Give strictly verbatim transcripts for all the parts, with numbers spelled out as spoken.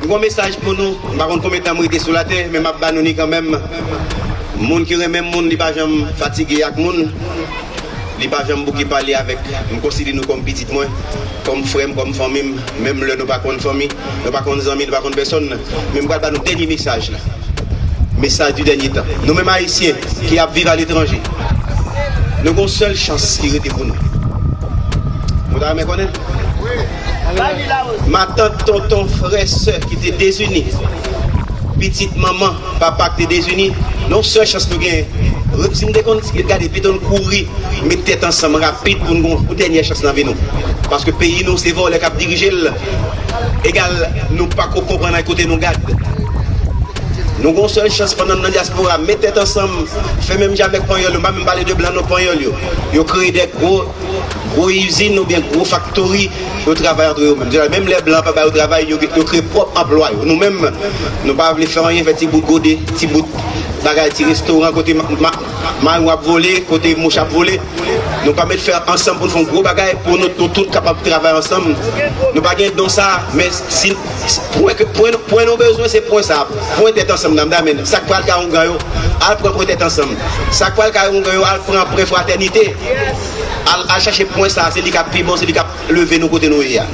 Gon mesaj pou nou, m pa konn konbyen tan m rete sou latè, men m ap ba nou li kanmenm. Moun ki renmen moun, li pa janm fatige ak moun, li pa janm bouke pale avèk. M konsidere nou kòm pitit mwen, kòm frè m, kòm fanmi m, menm lè nou pa konn fanmi, nou pa konn zanmi, nou pa konn pèsonn, men m pral ba nou dènye mesaj la. Mesaj di dènye tan. Nou menm Ayisyen ki ap viv aletranje, nou gon sèl chans ki rete pou nou. Nou ta renmen konnen? Matant, tonton, frè, sè ki te dezini, pitit, manman, papa ki te dezini, nou sèl chans nou genyen. Si n te konn gade, pito n kouri, met tèt ansanm rapid pou n gon dènyè chans nan vi nou. Paske peyi nou, se vòlè k ap dirije l. Egal, nou pa ko konprann kote nou gad. Nou gon sèl chans pandan n nan dyaspora, met tèt ansanm, fè menm jan avèk panyòl yo, m pa menm pale de blan non, panyòl yo. Yo kreye de gwo, gwo izin oubyen gwo faktori, yo travay antre yo menm. Menm lè blan pa ba yo travay, yo, yo kreye pwòp anplwa yo. Nou menm, nou pa vle fè anyen, fè ti bout gode, ti bout bagay, ti restoran kote ma, ma, mayon ap vole, kote mouch ap vole. Nou pa met fè ansanm pou n fè yon gwo bagay pou nou, nou tout kapab travay ansanm. Nou pa gen don sa, men si, pwen, pwen, pwen nou bezwen, se pwen sa. Pwen tèt ansanm nan, m ta men. Sa k pral ka ongan yo, al pran pwen tèt ansanm. Sa k pral ka ongan yo, al pran pwen fratènite. Al, al chache pwen sa, se li k ap pi bon, se li k ap leve nou kote nou ye a.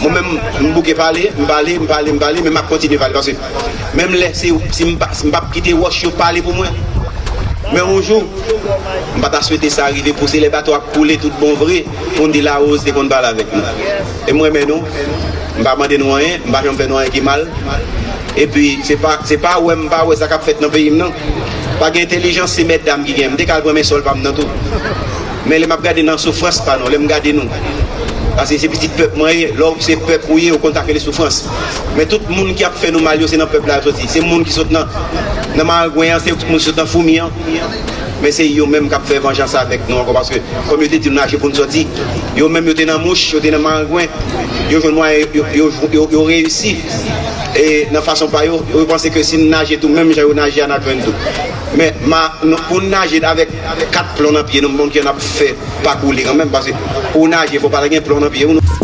Mwen menm, m bouke pale, m pale, m pale, m pale, men m ap kontinye pale, paske menm lè se, si m pa, si m p ap kite wòch yo pale pou mwen, men yon jou, m pa ta swete sa rive pou se lè bato ap koule tout bon vre, pou n di Larose te konn pale avèk nou. E m renmen nou, m pa mande nou anyen, m pa janm fè nou anyen ki mal. Epi, se pa, se pa wè m pa wè sa k ap fèt nan peyi m nan. Pa gen entèlijans, se mètdam ki gen. M te ka al pran men sòl pa m nan tou. Men lè m ap gade nan soufrans pa nou, lè m gade nou. Paske se pitit pèp mwen ye, lè w se pèp ou ye, ou konn sa k rele soufrans. Men tout moun ki ap fè nou mal yo, se nan pèp la yo soti. Se moun ki sot nan, nan marangwen an, se moun ki sot nan foumi an. Men se yo menm k ap fè vanjans avèk nou ankò, paske, kòm yo te di nou naje pou n sòti, yo menm yo te nan mouch, yo te nan marangwen, yo jwenn mwayen, yo, yo, yo, yo, yo reyisi. E nan fason pa yo, yo panse ke si n naje tou, menm jan yo naje a, n ap jwenn tou. Men ma, nou, pou n naje avèk kat plon nan pye nou, m konn ke n ap fè pa koule kanmenm, paske pou w naje, fò w pa ta gen plon nan pye w, non.